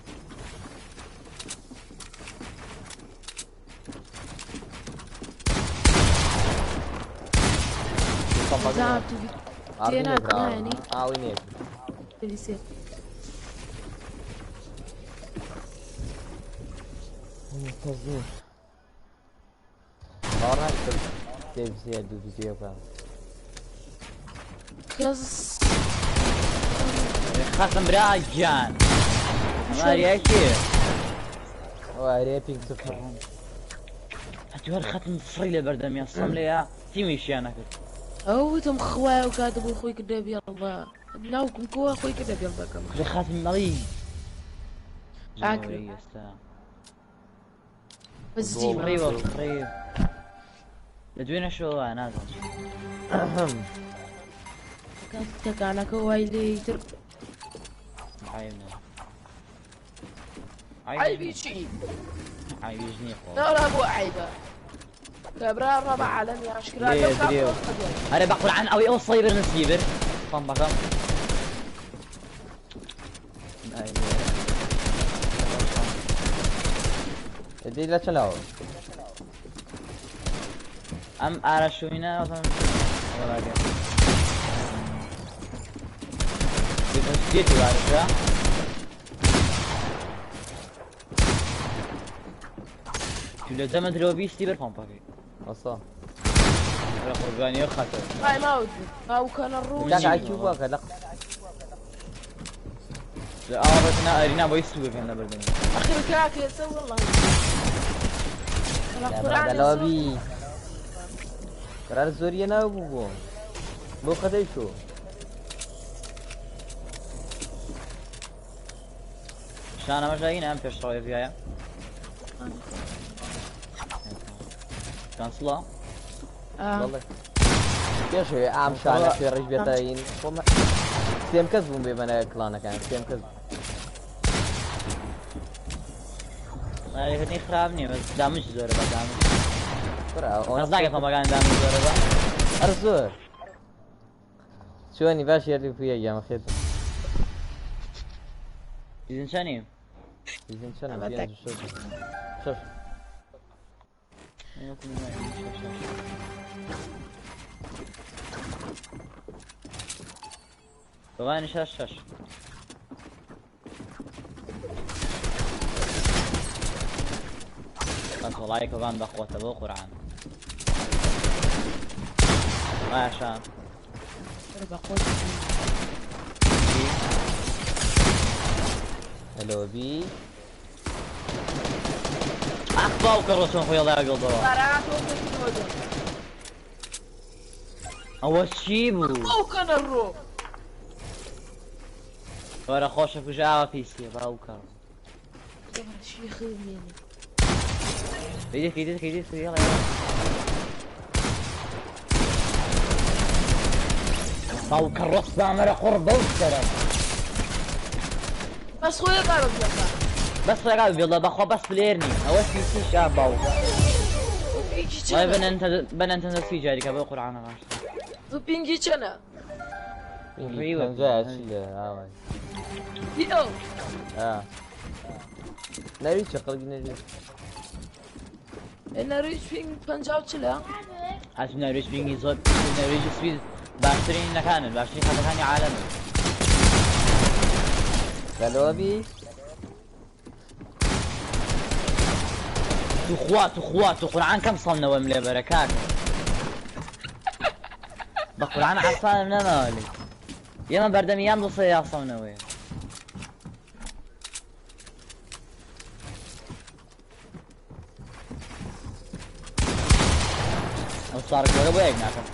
ئاوی نێک. کەس باوەڕ ناکەم سێ دوو ڤیدیۆ بکەم. کەس خەسم برا گیان. ئەمە ئاریای کێیە؟ ئەو ئاریای پینگ سفر. هەتوو هەر خەتم فڕی لە بەردەمیان سەم لێیە تیمیشیان نەکرد. ئەو وتم خوایە و کاتە بۆ خۆی کردە بێڵبە ناوکم کۆ خۆی کردە بێڵبەکەم. لە خاتم مەڵی. ئاکرێ. ئێستا. بەس تیمە. فڕیوە فڕی. لە دوێنێشەوە نازانم. تەکانەکە وای لێ تر. عیب نییە. عیبی چی؟ عیبیش نییە خۆ. نەوەڵا بۆ عیبە. کابرا ڕەبە عالەمی ئاشکرا لێ لەو درێو. کاتەوە. ئەرێ بە قورعان ئەوەی ئەو سەیبر نسیبر. خۆم بەکەم. دەی لە چەنەوە؟ ئەم ئارەشوینە وەڵاگە. جێتی وارشە. تو لە دەمە درەوە بیستی بەر پۆمپەکەی. وەسا. لە قوربانی ئەو خەتە. ئای ماوت باوکەنە ڕوو. کاک ئایکیو بووە کە لە لە ئاوا بەتنا ئەرینا بۆی سوو بکەن لە بەردەمی. ئەخر کاکە ئێستا وەڵا. وەڵا قورئان لەوە بی. قرار زۆریە ناو بوو بۆ. بۆ خەتەی شۆ. شانە مەژاگینە ئەم پێشڕەوەی ڤیایە. کانسڵە؟ بەڵێ. پێشەوێ ئام شانە پێڕیش بێتەین. خۆم سێم کەس بووم بێمەنە کڵانەکان سێم کەس بوو. یاریکردنی خراپ نییە بەس دامج زۆرە بە دامج. برا ئەوە کەس ناکە پەمەکان دامج زۆرە بە. هەر زۆر. چۆنی باش یاری پویە گیان خێر. سیزن چەنی؟ سیزن چەنە؟ ئەمە پێنج شەش. شەش. بەوانی شەش شەش. بەس وەڵای کۆبان بەخۆتە بۆ قورعان. باشە. بەخۆت. هەلۆ بی. ئەخ باوکە ڕۆچۆن خۆی ڵا گڵدەوە. ئەوە چی بوو؟ باوکەنە ڕۆ. وەرە خۆشە کوژە ئاوا پیسیە باوکە. چی خزمێنی؟ دیدی دیدی دیدی یاڵا یاڵا. باوکە ڕۆستامەرە قوڕ بەو سەرە. بەس خۆی کارۆ بێڵدا. بەس خۆی کارۆ بێڵدا بەخوا بەس پلێر نی. ئەوە پیسیش ئا باوکە. پینگی وای چەنە؟ بەنەنتەندە سوی جاریکە بۆ قورعانە باش. تو پینگی چەنە؟ پینگی پەنجا چلە ئاوای. دیۆ. ئا. نەوی چە خەڵکی نەوی. نەرویج پینگ 50 و 40ە؟ ئەس نەرویج پینگی زۆر نەرویج سوید باشترین نەکانن باشترین خەتەکانی عالەمن. لەلۆ بی. توخوا توخوا تو قورعان کەم سەڵنەوەم لێ بەرە کاکە. بە قورعان عەسانم نەماوە لێ. ئێمە بەردەمی یان دوو سێ یا سەڵنەوەیە. ئەو سارکۆرە بۆ یەک ناکەم.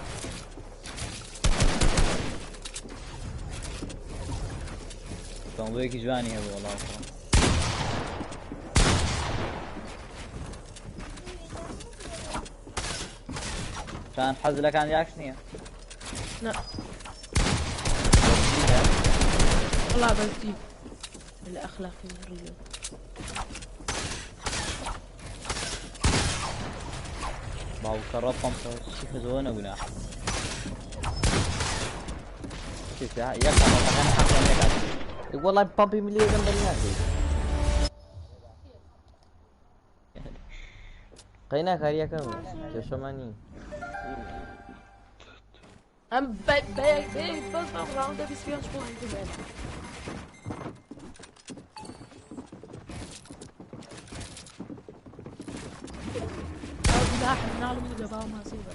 کۆمبۆیەکی جوانی هەبوو وەڵا. شان حەز لەکان یاکس نییە؟ نا. والله بس جيب الأخلاقي الرجال. باوکە ڕۆ پەمپە چی کردەوە نەگوناح یەک پەمپەکان حەقیان نەکات. والله پەمپی ملی دەم بەری ناکەیت. قەینا کاریەکەم کێشەمان نی. ئەم بەس بەم ڕاوندە 25 پۆینت بێنە. ئەو گوناح مناڵم و دەباو ماسی بە.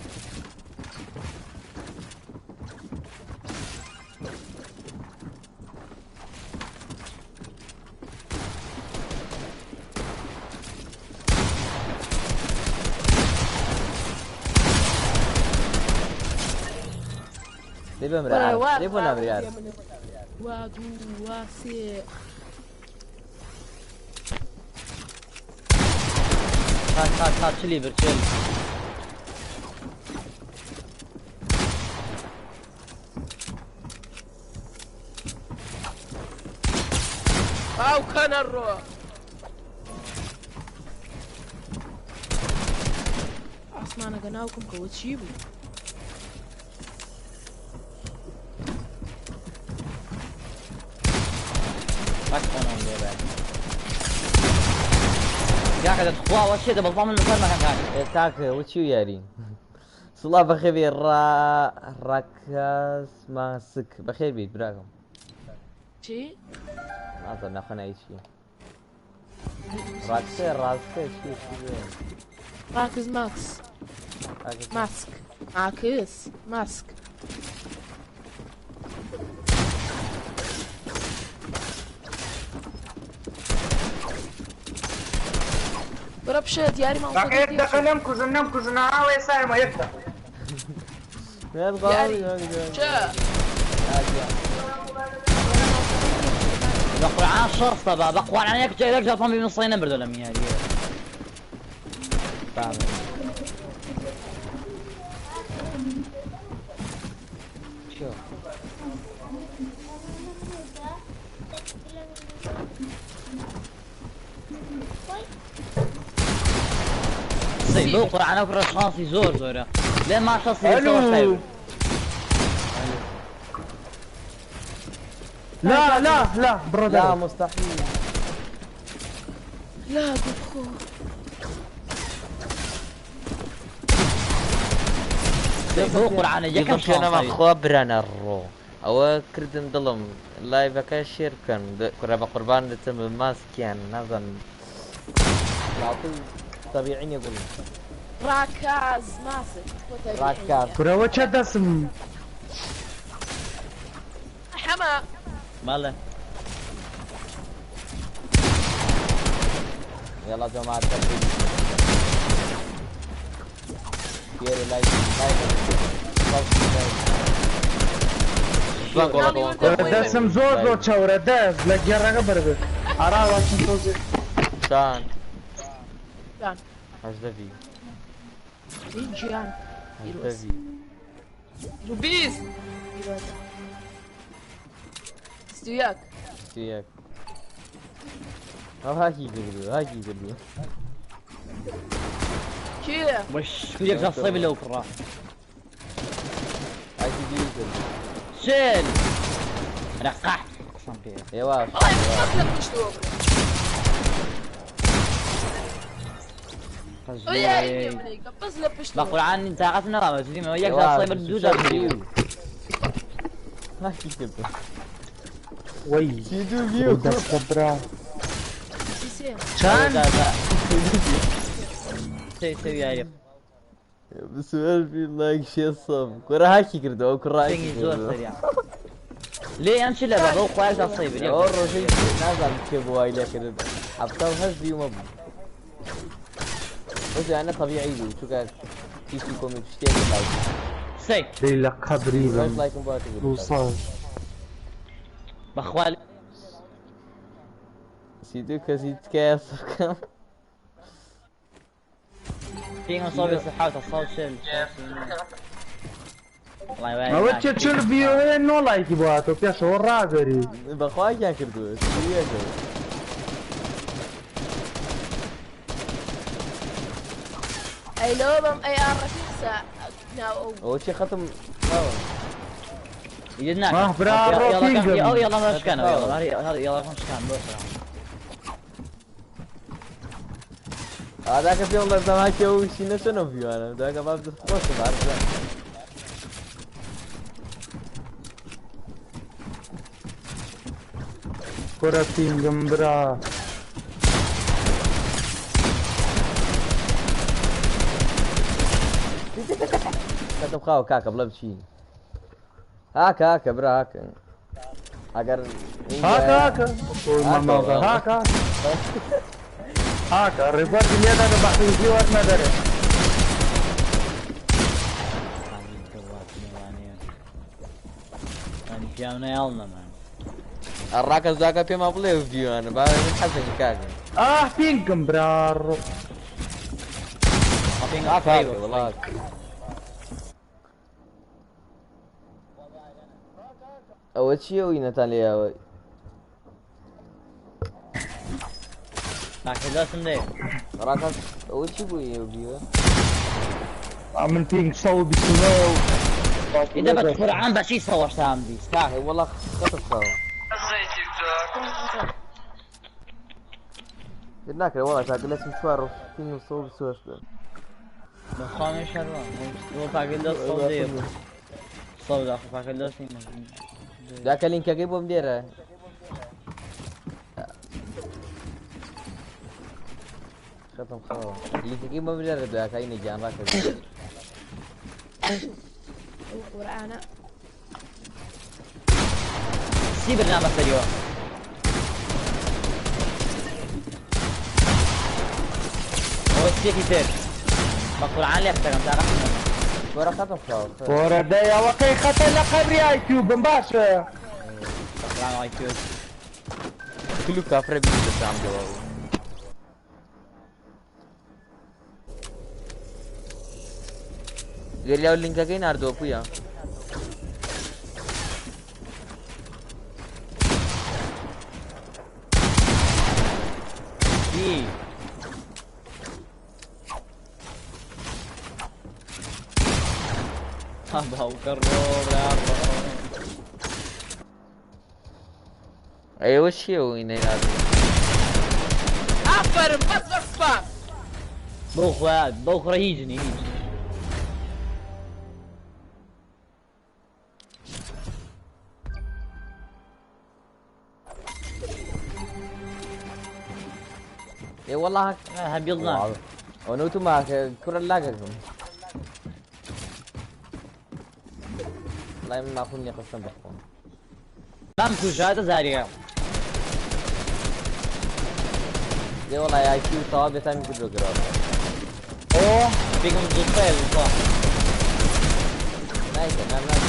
لێ بەمرە لێ بۆ نامریار. وا دوو وا سێ. هات هات هات چلی برچل. ئاو کەنە ڕۆ. ئاسمانەکە ناوکم کەوە چی بوو؟ باش خۆنەوە لێ بێت. کاکە دەخوا چێ دەبەڵ من لەسەر مەکەن کاکە. کاکە وە چی یاری؟ سڵا بەخێر بێ ڕا ڕاکاس ماسک بەخێر بیت براکەم. چی؟ نازانم ناخۆ ناوی چییە. ڕاکسێ ڕاستێ چی چی بێ؟ ڕاکز ماکس. ڕاکس ماسک ماکس ماسک. بڕە بشە دیاری کاکە یەک دقە نەمکوژن نەمکوژن ئاوە ئێستا یەک دقە. یاری چه؟ بە قورعان شەڕ بە بە قورعان یەک جار یەک جار پەمپی من سەی نەبردەوە لەم یاریە. بابە. شو؟ سەی بەو قورعانە کوڕە شانسی زۆر زۆرە. لێ ما شەستی ئەلو. لا لا لا بڕۆ لا دەرەوە. مستحيل. لا بخۆ. بەو قورعانە یەکەم شانەمە شانسی. خوا برانە ڕۆ. ئەوە کردن دڵم لایڤەکە شێر بکەن کوڕە بە قوربان دەچم بە ماسکیان نازانم. لاڵتەی طبیعی نییە گوڵم. ڕاکاز ماسک. ڕاکاز. کورەوە چە دەسم؟ حەمە. بەڵێ. يلا جماعة ترتيب. شير لايك لايك دەسم زۆر زۆر چاورە دەست لە گێڕەکە بەربێت. ئارا واچن تۆزێ. شان جان. هەژدە ڤی. گیان. هەژدە ڤی. 20. 21. 21. ئەو هاکی کردو هاکی کردو. کێ؟ وش یەک جار سەی لەو کوڕە. هاکی دوو کردو. شل. رقعت قسم پێ. ئێوە وەڵای بەس لە پشتەوە بڕێ. ئەو یاری نییە منێکە بەس لە بە پشتەوە. قورعان تاقەت نەڕامە جدیمەوە یەک جار سەی بە دوو جار بردی. هاکی کردو. وەی. چی دوو ڤیو دەستە برا. 33. چەند؟ سێ سێ یاری. بسوێر بی لايك شێ سەب. کوڕە هاکی کردو ئەو کوڕە هاکی دەنگی زۆر کردو. سەریع. لێ ئەم چ لە بە بەو خوا یەک جار سەی برد. ئەو ڕۆژەی نازانم کێ بوو وای لێ کرد. 78 ڤیومە بوو. بەس یانە طبیعی بوو چونکە هیچی کۆمیک شتێک لايک. سەی. دەی لە قەبری ڕۆژ بم. لايکم بۆ هاکی دوو کرد. ساڵ. بەخوا 32 کەسی تکایە سەبکەم. پێم ساڵ سەحاوت ساڵ چل. والله وای. ئەوە چێ چل ڤیۆیە نۆ لایکی بۆ هاتۆ پێشەوە ڕاگەری. بەخوا گیان کردووە. سیریەکە. ئەی لەوە بەم ئەی ئاڕەکەی قسە ناو ئەو ئەوە چی خەتم خاوە يدناك آه، برا، روتينجم. يلا يلا ما شكان يلا يلا يلا شكان بس داکە پێم لە زەماکی ئەو شی نەچەنە ڤیوانە داکە با خۆشم عەرزان کورە پینگم برا. خەتم خاوە کاکە بڵێ بچین هاکە هاکە برا هاکە ئەگەر هاکە هاکە. هاکە هاکە ڕیپۆرتی لێدا کە بەحویزی وەرنە دەرێ. ڕاکە زاکە پێمان بڵێ ڤیوانە با من حەزەکە کاکە ئاه پینگم برا. هاکە هاکە وەڵا ئەوە چییە ئەو ئینەتان لێیاوە؟ ڕاکە ئەوە چی بوو ئێوە بیوە؟ من پینگ 129 إذا بتقرآن بشي صور سام بيس کاکە وەڵا خەتم خاوە ناکرێ وەڵا کاکە لەسم چوار ڕۆژ پینگم 128 بخوام شروع هو باقي الصوت صوت اخو باقي داکە لینکەکەی بۆم دێرە خەتم خاوە لینکەکەی بۆم دێرە داکە ئینە گیان ڕاکە ئەو قورئانە سي برنامج سريع هو السيكي تير بقرآن لي أكثر تعرف وەرە خەتم خاوە کورە دەی ئەوەکەی خەتە لە قەبری ئایتیوبم باشە. بقرآن آي تيوب كله كافرة بيجي بس عم جواب قال لي لينكاكي ناردو بويا سي ايوه شي وين ناردو ئافەرم بەس بەس سپام بۆ بۆ هیچ نی هیچ اي والله هك هبيضنا ونوتو معك كرة لاقكم والله ما أخوني قسم بحكم بام كوشات زارية دي والله يا كيو طوابع تاني كله قراب ئۆ فيكم زوفيل صح نايك نعم نعم